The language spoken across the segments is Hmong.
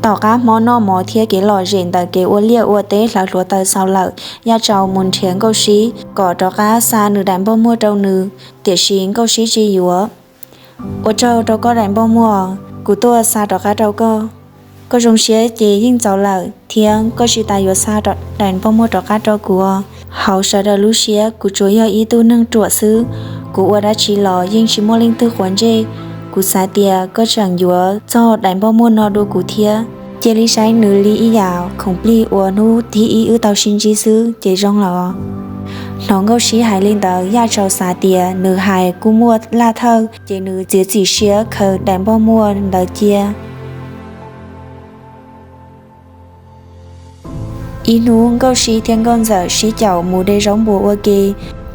Tom qab hmo noj mov thiab kev lom zem ntawm kev ua liaj ua teb hlawv hluav taws xaus lawm, Yaj Tsaus mus nrhiav Nkauj Sib kom rov qab xa nws daim npog muag rau nws, tiam sis Nkauj Sib tsis yuav. Ua tsaug rau koj daim npog muag, kuv tuaj xa rov qab rau koj. Koj zoo siab ces yeej txaus lawm, thiab koj tsis tas yuav xa daim npog muag rov qab rau kuv. Hauv sawv daws lub siab kuv tsuas yog ib tug neeg ruam xwb, kuv ua dab tsi los yeej tsis muaj leej twg quav ntsej. Kuv xav tias koj tseem yuav txog daim npog muag no dua kuv thiab. Cia li saib nws li ib yam khoom plig uas hnub thib ib wb tau sib ntsib xwb ces zoo lawm. Hnov Nkauj Sib hais li ntawd, Yaj Tsaus xav tias nws hais kuj muaj laj thawj, ces nws txiav txim siab khaws daim npog muag ntawd cia. Ib hnub Nkauj Sib thiab Nkauj Ntxawm sib caum mus de zaub npua ua ke.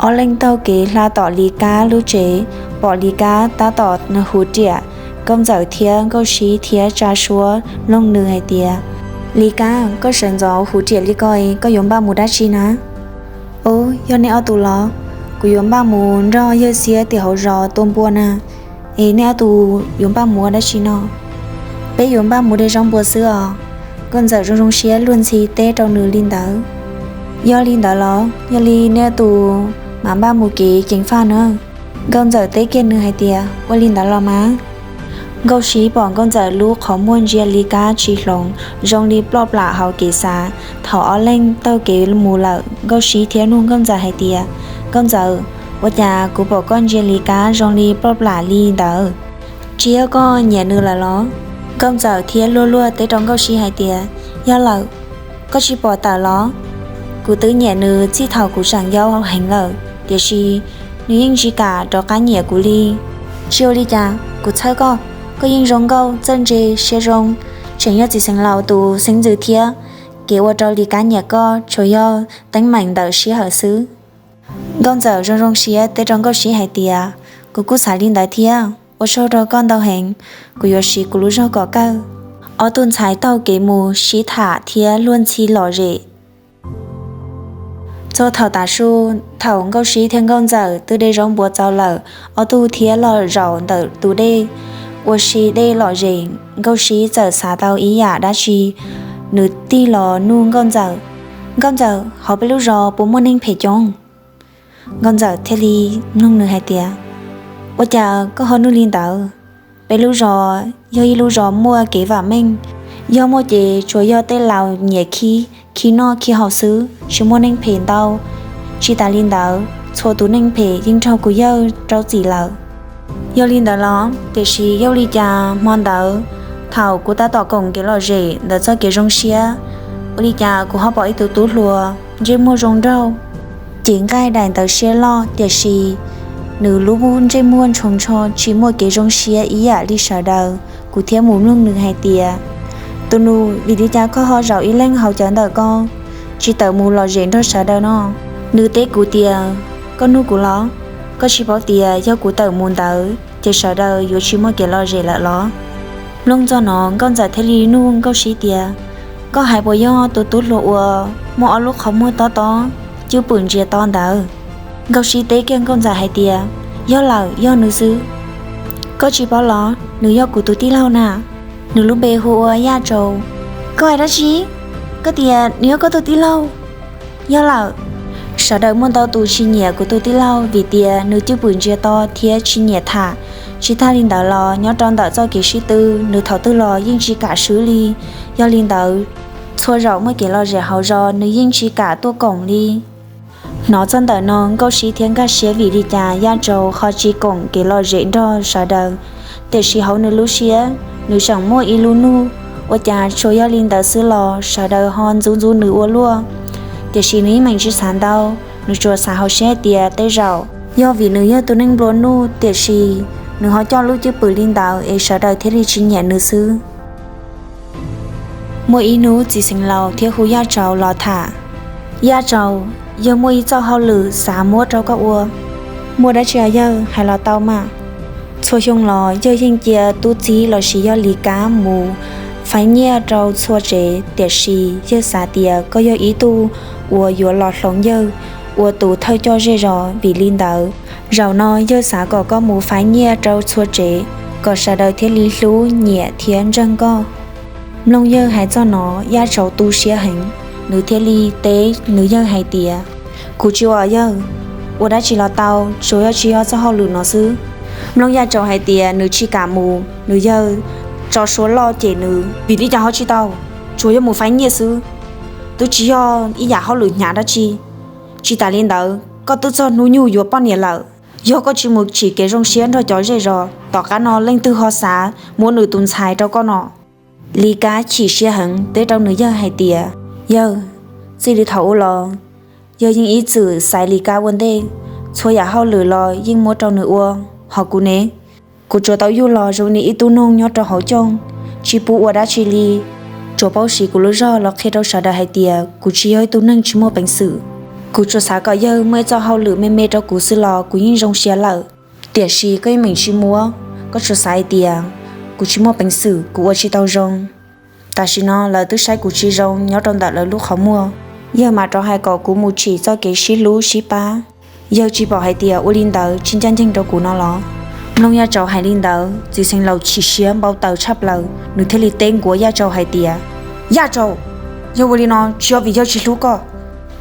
Ob leeg taug kev hla tom Li Kab lub tsev, pom Li Kab tab tom hu riam. Nkauj Ntxawm thiab Nkauj Sib thiab tsa suab nug nws hais tias, Li Kab, koj sawv ntxov hu riam li ko, koj yuav npaj mus dab tsi na? Ub, yog nej ob tug los? Kuv yuav npaj mus nrog yawg Xiab tim hauv zos tua npua na. Es nej ob tug yuav npaj mus ua dab tsi no? Peb yuav npaj mus de zaub npua xwb os. Nkauj Ntxawm zoo zoo siab luag ntxhi teb rau nws li ntawd. Yog li ntawd los, yog li nej ob tug mam npaj mus kev ceev faj na. Nkauj Ntxawm teb kiag nws hais tias, ua li ntawd los mas. Nkauj Sib pom Nkauj Ntxawm lub qhov muag ntsia Li Kab tsis hloov, zoo li ploj plam hauv kev xav. Thaum ob leeg taug kev mus lawm, Nkauj Sib thiaj nug Nkauj Ntxawm hais tias, Nkauj Ntxawm, ua cas kuv pom koj ntsia Li Kab zoo li ploj plam li ntawd? Tsis yog koj nyiam nws lawm los? Nkauj Ntxawm thiaj luag luag teb rau Nkauj Sib hais tias, yog lawm, koj tsis pom tawm los? Kuv twb nyiam nws txij thaum kuv tseem yau heev lawm, tiam sis nws yeej tsis kam rov qab nyiam kuv li. Tsis ua li cas, kuv txhawj koj, koj yeej zoo nkauj txawj ntse siab zoo, tseem yog txiv xeev laus tus xeeb ntxwv thiab. Kev ua rau Li Kab nyiam koj tsuas yog teeb meem ntawm sij hawm xwb. Nkauj Ntxawm zoo zoo siab teb rau Nkauj Sib hais tias, kuv kuj xav li ntawd thiab, ua tsaug rau koj ntau heev, kuv yuav siv kuv lub zog kom kawg. Ob tug ntxhais taug kev mus sib tham thiab luag ntxhi lom zem. Txog thaum tav su, thaum Nkauj Sib thiab Nkauj Ntxawm twb de zaub npua txaus lawm, ob tug thiaj los zaum ntawm tus dej ua si dej lom zem. Nkauj Sib txawm xav tau ib yam dab tsi, nws tig los nug Nkauj Ntxawm, Nkauj Ntxawm, hauv peb lub zos puas muaj neeg phem coob? Nkauj Ntxawm thiaj li nug nws hais tias, ua cas koj ho nug li ntawd? Peb lub zos yog ib lub zos muaj kev vam meej, yog muaj ces tsuas yog tej laus nyiam khib, khib noj khib haus xwb, tsis muaj neeg phem ntau. Tsis tas li ntawd, txhua tus neeg phem yeej raug kuv yawg rau txim lawm. Yog li ntawd los, tiam sis yog ua li cas hmo ntawd thaum kuv tab tom koom kev lom zem ntawm txoj kev zoo siab, ua li cas kuv ho pom ib tug tub hluas ntsej muag zoo nraug, cev nqaij daim ntawv siab loj, tiam sis nws lub ntsej muag ntshoo ntsho tsis muaj kev zoo siab ib yam li sawv daws. Kuv thiaj mus nug nws hais tias, tus nus, vim li cas koj ho zaum ib leeg hauv cawv ntawm ko, tsis tawm mus lom zem nrog sawv daws no? Nws teb kuv tias, koj nug kuv los? Koj tsis paub tias yog kuv tawm mus ntawd ces sawv daws yuav tsis muaj kev lom zem lawm los? Mloog txog no, Nkauj Ntxawm thiaj li nug Nkauj Sib tias, koj hais puas yog tus tub hluas uas muaj ob lub qhov muag tob tob, cwj pwm ntsia to ntawd? Nkauj Sib teb kiag Nkauj Ntxawm hais tias, yog lawm, yog nws xwb. Koj tsis paub los, nws yog kuv tus tij laug na. Nws lub npe hu ua Yaj Tsaus. Koj hais dab tsi? Koj tias nws yog koj tus tij laug? Yog lawm, sawv daws muaj ntau tus tsis nyiam kuv tus tij laug vim tias nws cwj pwm ntsia to thiab tsis nyiam tham. Tsis tag li ntawd los nyob rau ntawm txoj kev sib tw, nws thaum twg los yeej tsis kam swb li. Yog li ntawd, txhua zaum muaj kev lom zem hauv zos nws yeej tsis kam tuaj koom li. Hnov txog ntawm no, Nkauj Sib thiaj nkag siab vim li cas Yaj Tsaus ho tsis koom kev lom zem nrog sawv daws. Tiam sis hauv nws lub siab, nws tseem muaj ib lub nug, ua cas tsuas yog li ntawd xwb los sawv daws ho ntxub ntxub nws ua luaj. Tiam sis nws yeej meem tsis xav ntau, nws tsuas xav hauv siab hais tias tej zaum yog vim nws yog tus neeg nplua nuj, tiam sis nws ho coj lub cwj pwm li ntawd es sawv daws thiaj li tsis nyiam nws xwb. Muaj ib hnub txiv xeev laus thiaj hu Yaj Tsaus los tham. Yaj Tsaus, yawg muaj ib txoj hauj lwm xav muab rau koj ua. Muaj dab tsi os yawg, hais los tau mas. Txhua xyoo los yawg yeej cia tub txib lossis yog Li Kab mus faib nyiaj rau txhua tsev, tiam sis yawg xav tias koj yog ib tug uas yuav los hloov yawg ua tus thawj coj zej zos. Vim li ntawd, zaum no yawg xav kom koj mus faib nyiaj rau txhua tsev, kom sawv daws thiaj li hlub nyiam thiab ntseeg koj. Mloog yawg hais txog no, Yaj Tsaus tu siab heev, nws thiaj li teb nws yawg hais tias, Kuv tsis ua yawg, ua dab tsi los tau, tsuas yog tsis yog txoj hauj lwm no xwb. Mloog Yaj Tsaus hais tias nws tsis kam mus, nws yawg tso suab loj cem nws, Vim li cas ho tsis tau? Tsuas yog mus faib nyiaj xwb, twb tsis yog ib yam hauj lwm hnyav dab tsi. Tsis tas li ntawd, koj twb txog hnub nyuj yuav poj niam lawm. Yog koj tsis mus tsim kev zoo siab nrog cov zej zos, tom qab no leej twg ho xav muab nws tus ntxhais rau koj no? Li Kab chim siab heev teb rau nws yawg hais tias, Yawg, txij li thaum ub los, yawg yeej ib txwm xaiv Li Kab ua ntej, txhua yam hauj lwm los yeej muab rau nws ua. Ho kuv ne, kuv tsuas tau yug los zoo li ib tug noog nyob rau hauv cooj, tsis pub ua dab tsi li. Tsuas paub siv kuv lub zog los qhia rau sawv daws hais tias kuv tsis yog ib tug neeg tsis muaj peev xwm. Kuv tsuas xav kom yawg muaj ib txoj hauj lwm me me rau kuv xwb los kuv yeej zoo siab lawm. Tiam sis koj yeej meem tsis muab, koj tsuas xav hais tias kuv tsis muaj peev xwm, kuv ua tsis tau zoo. Tam sim no lawv twb saib kuv tsis zoo nyob rau ntawm lawv lub qhov muag, yawg mam rov hais kom kuv mus tsim txoj kev sib hlub sib pab. Yawg tsis pom hais tias ua li ntawd tsis ncaj ncees rau kuv no los? Mloog Yaj Tsaus hais li ntawd, txiv xeev laus chim siab npau taws tshaj plaws, nws thiaj li teb nkuav Yaj Tsaus hais tias, Yaj Tsaus, yog ua li no tsis yog vim yawg tsis hlub koj,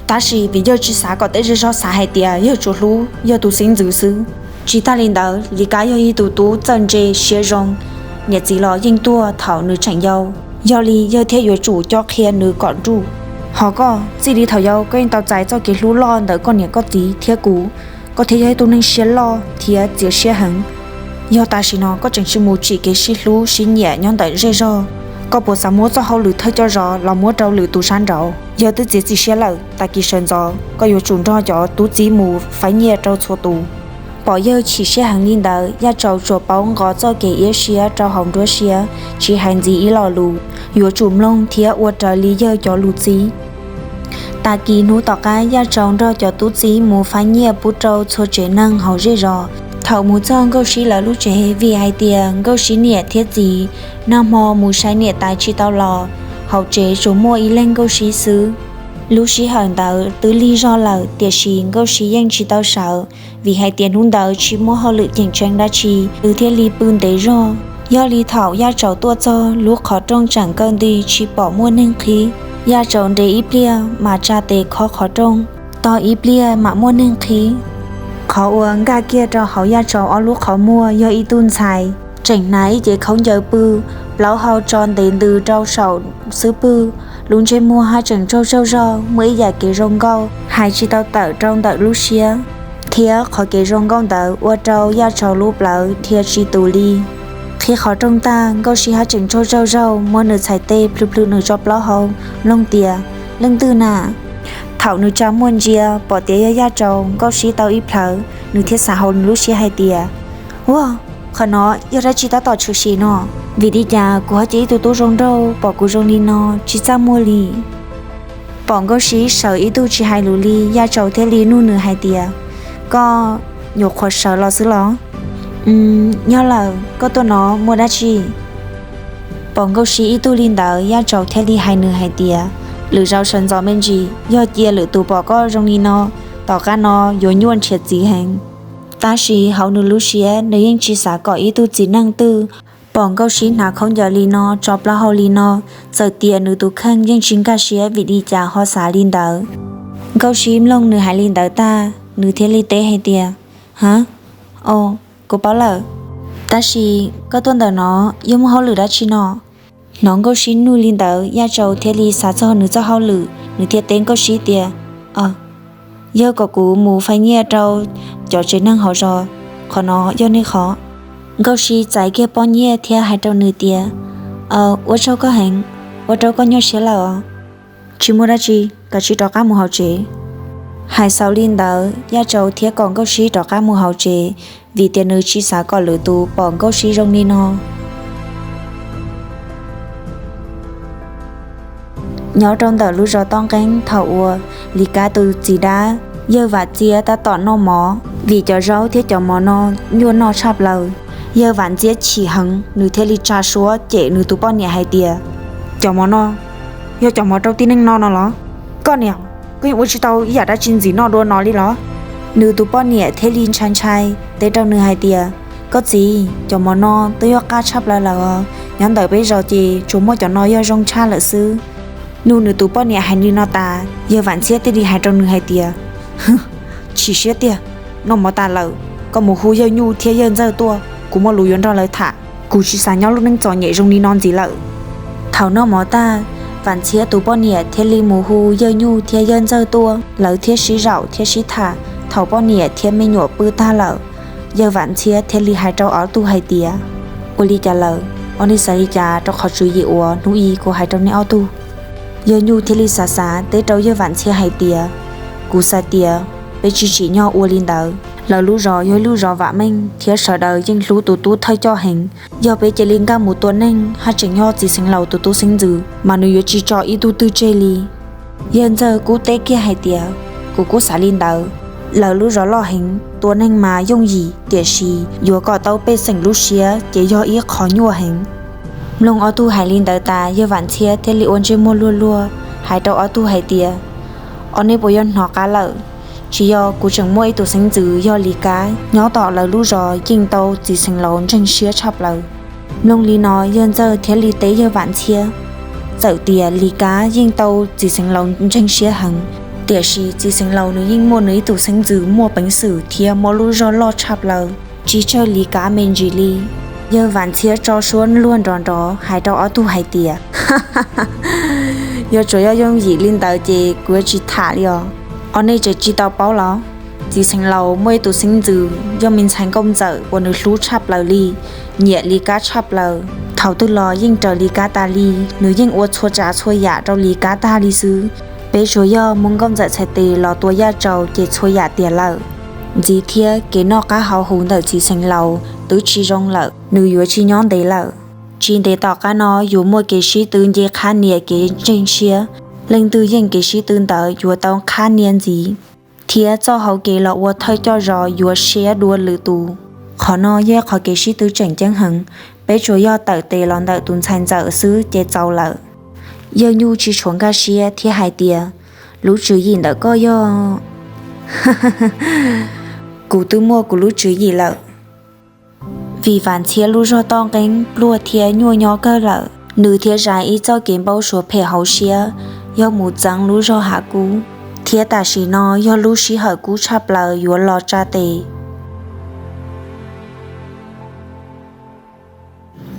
tab sis vim yawg tsis xav kom tej zej zog xav hais tias yawg tsuas hlub yawg tus xeeb ntxwv xwb. Tsis tag li ntawd, Li Kab yog ib tug tub txawj ntse siab zoo, niam txiv los yeej tuag thaum nws tseem yau. Yog li yawg thiaj yuav tsum coj qhia nws kom nruj. Ho koj, txij li thaum yau koj yeej tau txais txoj kev hlub loj ntawm koj niam koj txiv thiab kuv, koj thiaj yog ib tug neeg siab loj thiab txias siab heev. Yog tam sim no koj tseem tsis mus tsim kev sib hlub sib nyiam nyob ntawm zej zog, koj puas xav muab txoj hauj lwm thawj coj zos los muab rau lwm tus sab nraud? Yawg twb txiav txim siab lawm, tag kis sawv ntxov koj yuav tsum nrog cov tub txib mus faib nyiaj rau txhua tus. Pom yawg chim siab heev li ntawd, Yaj Tsaus tsuas paub nqos txoj kev iab siab rau hauv nruab siab, tsis hais ntxiv ib lo lus, yuav tsum mloog thiab ua raws li yawg cov lus txib. Tag kis hnub tom qab, Yaj Tsaus nrog cov tub txib mus faib nyiaj pub rau txhua tsev neeg hauv zej zos. Thaum mus txog Nkauj Sib lawv lub tsev, vim hais tias Nkauj Sib niam thiab txiv nag hmo mus saib niam tais tsis tau los, hauv tsev tsuas muaj ib leeg Nkauj Sib xwb. Lub sij hawm ntawd twb lig zog lawm, tiam sis Nkauj Sib yeej tsis tau sawv, vim hais tias hnub ntawd tsis muaj hauj lwm ceem tseeb dab tsi, nws thiaj li pw ntev zog. Yog li thaum Yaj Tsaus tuaj txog, lub qhov rooj tseem kaw nti tsis pom muaj neeg qhib. Yaj Tsaus nres ib pliag mas tsa tes khob qhov rooj, tos ib pliag mam muaj neeg qhib. Qhov uas nkag kiag rau hauv Yaj Tsaus ob lub qhov muag yog ib tug ntxhais, tseem hnav ib cev khaub ncaws pw, plaub hau tso ntev ntws rau saum xub pwg, lub ntsej muag haj tseem tsaug tsaug zog, muaj ib yam kev zoo nkauj hais tsis tau tawm rau ntawm lub siab, thiab qhov kev zoo nkauj ntawd ua rau Yaj Tsaus lub plawv dhia tsis tus li. Qhib qhov rooj tag, Nkauj Sib haj tseem tsaug tsaug zog muab nws txhais tes plhws plhws nws tso plaub hau, mloog tias, Leej twg na? Thaum nws tsa muag ntsia pom tias yog Yaj Tsaus, Nkauj Sib tau ib plhawv, nws thiaj xav hauv nws lub siab hais tias, Ua, qhov no yog dab tsi tab tom tshwm sim no? Vim li cas kuv ho cia ib tug tub zoo nraug pom kuv zoo li no, tsis txaj muag li? Pom Nkauj Sib sawv ib tug tsis hais lus li, Yaj Tsaus thiaj li nug nws hais tias, Koj nyuam qhuav sawv los xwb los? Nyob lawm, koj tuaj no muaj dab tsi? Pom Nkauj Sib ib tug li ntawd, Yaj Tsaus thiaj li hais nws hais tias, Lwm zaus sawv ntxov me ntsis, yog cia lwm tus pom koj zoo li no, tom qab no yuav nyuaj nrhiav txiv heev. Tab sis hauv nws lub siab nws yeej tsis xav kom ib tug txiv neej twg pom Nkauj Sib hnav khaub ncaws li no, tso plaub hau li no, txawm tias nws tus kheej yeej tsis nkag siab vim li cas ho xav li ntawd. Nkauj Sib mloog nws hais li ntawd tag, nws thiaj li teb hais tias, Ha, o, kuv paub lawm. Tab sis koj tuaj ntawm no yog muaj hauj lwm dab tsi no? Hnov Nkauj Sib nug li ntawd, Yaj Tsaus thiaj li xav txog nws txoj hauj lwm, nws thiaj teb Nkauj Sib tias, Yog kom kuv mus faib nyiaj rau cov tsev neeg hauv zos, qhov no yog nej qhov. Nkauj Sib txais kiag pob nyiaj thiab hais rau nws tias, Ua tsaug koj heev, ua rau koj nyuaj siab lawm os. Tsis muaj dab tsi, koj cia li rov qab mus hauv tsev. Hais xaus li ntawd, Yaj Tsaus thiaj kom Nkauj Sib rov qab mus hauv tsev, vim tias nws tsis xav kom lwm tus pom Nkauj Sib zoo li no. Nyob rau ntawm lub zos Toj Nqeeb, thaum uas Lis Kab tus txiv dab yawg Vam Txiab tab tom noj mov, vim cov zaub thiab cov mov no nyuaj noj tshaj plaws, yawg Vam Txiab chim heev, nws thiaj li tsa suab cem nws tus poj niam hais tias, Cov mov no yog cov mov rau tib neeg noj no los? Koj niam, koj yeej ua tsis tau ib yam dab tsi ntxiv noj dua no li los? Nws tus poj niam thiaj li ntshai ntshai teb rau nws hais tias, Koj txiv, cov mov no twb yog qab tshaj plaws lawm os, nyob ntawm peb zos ces tsuas muaj cov no yog zoo tshaj lawm xwb. Nug nws tus poj niam hais li no tas, yawg Vam Ntxhiab thiaj li hais rau nws hais tias, Chim siab tiag, noj mov tas lawm, koj mus hu yawg Nyuj thiab yawg Ntxawg tuaj, kuv muaj lus yuav nrog lawv tham. Kuv tsis xav nyob lub neej txom nyem zoo li no ntxiv lawm. Thaum noj mov tag, Vam Ntxhiab tus poj niam thiaj li mus hu yawg Nyuj thiab yawg Ntxawg tuaj, lawv thiaj sib zaum thiab sib tham. Thaum poj niam thiab me nyuam pw tag lawm, yawg Vam Ntxhiab thiaj li hais rau ob tug hais tias, Ua li cas lawm? Ob neeg xav li cas rau qhov tswv yim uas hnub i kuv hais rau nej ob tug? Yawg Nyuj thiaj li xav xav teb rau yawg Vam Ntxhiab hais tias, Kuv xav tias peb tsis tsim nyog ua li ntawd. Lawv lub zos yog ib lub zos vam meej thiab sawv daws yeej hlub tus tub thawj coj heev. Yog peb cia li nkag mus tua neeg haj tseem yog txiv xeev laus tus tub xeeb ntxwv mas nws yuav tsis tso ib tug twg tseg li. Yawg Ntxawg kuj teb kiag hais tias, Kuv kuj xav li ntawd. Lawv lub zos loj heev, tua neeg mas yooj yim, tiam sis yuav kom tau pej xeem lub siab ces yog ib qho nyuaj heev. Mloog ob tug hais li ntawd tas, yawg Vam Ntxhiab thiaj li ua ntsej muag luag luag hais rau ob tug hais tias, Ob neeg puas yog hnov qab lawm? Tsis yog, kuv tseem muaj ib tus xeeb ntxwv yog Lis Kab, nyob tom lawv lub zos yeej tau txiv xeev laus ntseeg siab tshaj plaws. Mloog li no, yawg Ntxawg thiaj li teb yawg Vam Ntxhiab, Txawm tias Lis Kab yeej tau txiv xeev laus ntseeg siab heev, tiam sis txiv xeev laus nws yeej muaj nws ib tus xeeb ntxwv muaj peev xwm thiab muaj lub zog loj tshaj plaws, tsis tsawg Lis Kab me ntsis li. Yawg Vam Ntxhiab tso suab luag nrov nrov hais rau ob tug hais tias, Yog tsuas yog yooj yim li ntawd ces kuv yuav tsis tham li os. Ob neeg tseem tsis tau paub los? Txiv xeev laus muaj ib tus xeeb ntxwv yog me ntxhais nkauj ntxawm uas nws hlub tshaj plaws li, nyiam Lis Kab tshaj plaws. Thaum twg los yeej raws Lis Kab tas li, nws yeej ua txhua tsav txhua yam rau Lis Kab tag li xwb. Peb tsuas yog muab nkauj ntxawm txhais tes los tua yaj tsaus ces txhua yam tiav lawm. Ntxiv thiab kev noj qab haus huv ntawm txiv xeev laus twb tsis zoo lawm, nws yuav tsis nyob ntev lawm. Tsis ntev tom qab no yuav muaj kev sib tw nce qhab nias kev ntseeg siab, leej twg yeej kev sib tw ntawd yuav tau qhab nias ntxiv, thiab txoj hauv kev los ua thawj coj zos yuav siab dua lwm tus. Qhov no yog qhov kev sib tw tseem ceeb heev, peb tsuas yog tawm tes los ntawm tus ntxhais ntxawm xwb ces txaus lawm. Yawg Nyuj tsis tshuav nkag siab thiab hais tias, Lub tswv yim ntawm koj yog? Kuv twb muaj kuv lub tswv yim lawm. Vim Vam Ntxhiab lub zog toj nqeeb pluag thiab nyuaj nyob kawg lawm, nws thiaj zais ib txoj kev npau suav phem hauv siab, yog mus txeeb lub zog Hav Kub, thiab tam sim no yog lub sij hawm kub tshaj plaws yuav los tsa tes.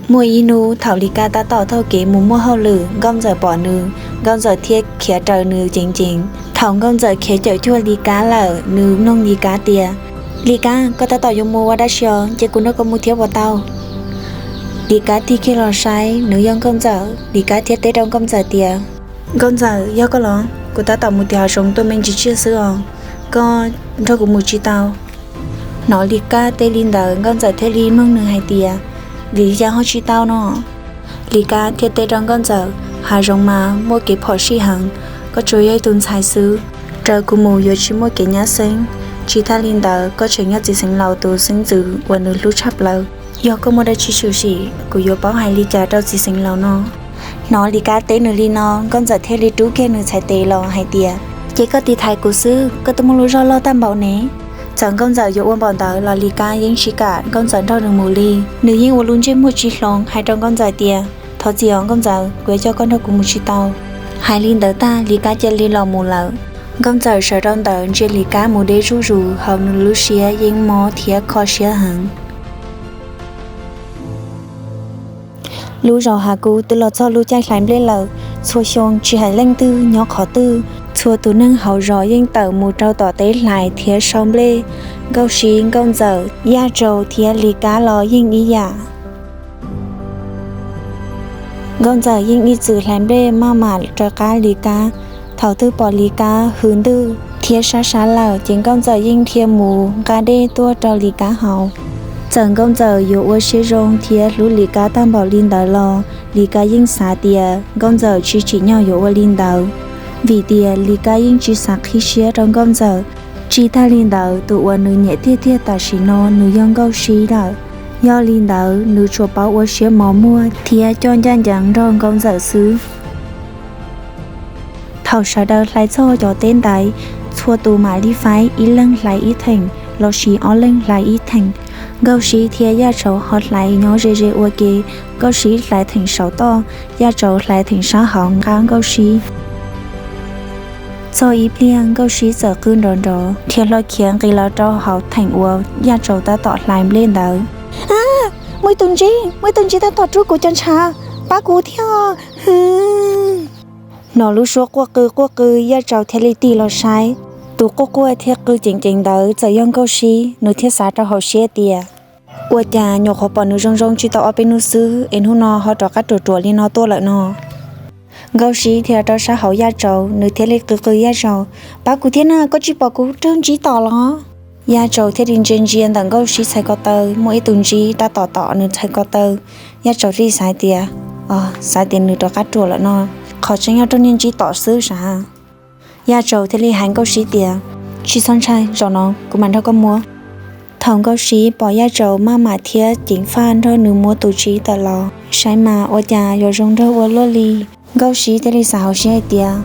Muaj ib hnub thaum Lis Kab tab tom taug kev mus muaj hauj lwm, nkauj ntxawm pom nws, nkauj ntxawm thiaj khiav raws nws ceev ceev. Thaum nkauj ntxawm khiav caum cuag Lis Kab lawm, nws mloog Lis Kab tias, Lis Kab, koj tab tom yuav mus ua dab tsi os? Cia kuv nrog koj mus thiab puas tau? Lis Kab tig kiag los saib nws yog nkauj ntxawm, Lis Kab thiaj teb rau nkauj ntxawm tias, Nkauj ntxawm, yog koj los? Kuv tab tom mus tim hav zoov tua me ntsis tsiaj xwb os, koj nrog kuv mus tsis tau? Hnov Lis Kab teb li ntawd, nkauj ntxawm thiaj li mloog nws hais tias, Vim li cas ho tsis tau no? Lis Kab thiaj teb rau nkauj ntxawm, Hav zoov mas muaj kev phom sij heev, koj tsuas yog ib tus ntxhais xwb, raws kuv mus yuav tsis muaj kev nyab xeeb. Tsis tag li ntawd, koj tseem yog txiv xeev laus tus xeeb ntxwv uas nws hlub tshaj plaws. Yog koj muaj dab tsi tshwm sim, kuv yuav paub hais li cas rau txiv xeev laus no? Hnov Lis Kab teb nws li no, nkauj ntxawm thiaj li rub kiag nws txhais tes los hais tias, Ces koj tiv thaiv kuv xwb, koj twb muaj lub zog loj tag npaum ne. Txawm nkauj ntxawm yuav ua npaum ntawd los Lis Kab yeej tsis kam nkauj ntxawm nrog nws mus li. Nws yeej ua lub ntsej muag tsis hloov hais rau nkauj ntxawm tias, Thov txim os nkauj ntxawm, kuv yuav coj koj nrog kuv mus tsis tau. Hais li ntawd tag, Lis Kab cia li los mus lawm. Nkauj ntxawm sawv rau ntawd ntsia Lis Kab mus deb zuj zus, hauv nws lub siab yeej mob thiab kho siab heev. Lub zos Hav Kub twb los txog lub caij hlais nplej lawm. Txhua xyoo tsis hais leej twg nyob qhov twg, txhua tus neeg hauv zos yeej tawm mus rau tom teb hlais thiab sau nplej. Nkauj Sib, nkauj ntxawm, yaj tsaus thiab Lis Kab los yeej ib yam. Nkauj ntxawm yeej ib txwm hlais nplej maj mam raws qab Lis Kab. Thaum twg pom Lis Kab hws ntwj thiab sab sab lawm ces nkauj ntxawm yeej dhia mus nqa dej tuaj rau Lis Kab haus. Txawm nkauj ntxawm yuav ua siab zoo thiab hlub Lis Kab tag npaum li ntawd los Lis Kab yeej xav tias nkauj ntxawm tsis tsim nyog yuav ua li ntawd, vim tias Lis Kab yeej tsis xav qhib siab rau nkauj ntxawm. Tsis tag li ntawd, tus uas nws nyiam tiag tiag tam sim no nws yog nkauj Sib lawm. Yog li ntawd, nws tsuas paub ua siab mos muag thiab coj ncaj ncees nrog nkauj ntxawm xwb. Thaum sawv daws hlais txog cov teb ntaiv, txhua tus mam li faib ib leeg hlais ib theem lossis ob leeg hlais ib theem. Nkauj Sib thiab Yaj Tsaus ho hlais nyob ze ze ua ke, Nkauj Sib hlais theem saum toj, Yaj Tsaus hlais theem sab hauv nqa Nkauj Sib. Txog ib pliag Nkauj Sib txawm qw nrov nrov dhia hlo khiav nqis los rau hauv theem uas Yaj Tsaus tab tom hlais nplej ntawd. Muaj ib tug ntsib, muaj ib tug ntsib tab tom rub kuv cov ntshav, pab kuv thiab. Hnov lub suab quaj qw quaj qw, Yaj Tsaus thiaj li tig los saib. Tus quaj quaj thiab qw ceev ceev ntawd txawm yog Nkauj Sib, nws thiaj xav rau hauv siab tias, ua cas nyuam qhuav pom nws zoo zoo tsis tau ob peb hnub xwb es hnub no ho rov qab ruam ruam li no tuaj lawm no. Nkauj Sib dhia rau sab hauv Yaj Tsaus, nws thiaj li qw qw Yaj Tsaus, pab kuv thiab na, koj tsis pom kuv raug ntsib tom los? Yaj Tsaus thiaj li ntsia ntsia ntawm Nkauj Sib txhais ko taw, muaj ib tug ntsib tab tom tom nws txhais ko taw. Yaj Tsaus thiaj li xav tias, xav tias nws rov qab ruam lawm no, qhov tseeb yog raug niag ntsib tom xwb sav. Yaj Tsaus thiaj li hais Nkauj Sib tias, tsis txhob ntshai, zaum no kuv mam nrog koj muab. Thaum Nkauj Sib pom Yaj Tsaus maj mam thiab ceev faj nrog nws muab tus ntsib tawm los, saib mas ua cas yuav zoo nraug ua luaj li. Nkauj Sib thiaj li xav hauv siab hais tias,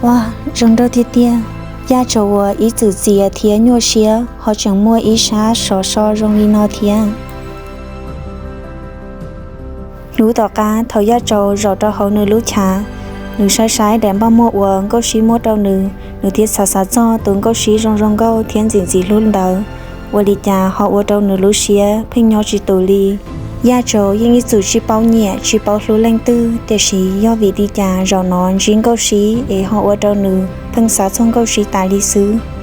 ua, zoo nraug tiag tiag, Yaj Tsaus uas ib txwm txias thiab nyuaj siab ho tseem muaj ib sab sov so zoo li no thiab. Hnub tom qab thaum Yaj Tsaus zaum rau hauv nws lub chav, nws saib saib daim npaj muag uas Nkauj Sib muab rau nws, nws thiaj xav xav txog tus Nkauj Sib zoo zoo nkauj thiab ntxim ntxim hlub ntawd, ua li cas ho ua rau nws lub siab pheej nyob tsis tus li. Yaj Tsaus yeej ib txwm tsis paub nyiam tsis paub hlub leej twg, tiam sis yog vim li cas zaum no ntsib Nkauj Sib es ho ua rau nws pheej xav txog Nkauj Sib tas li xwb.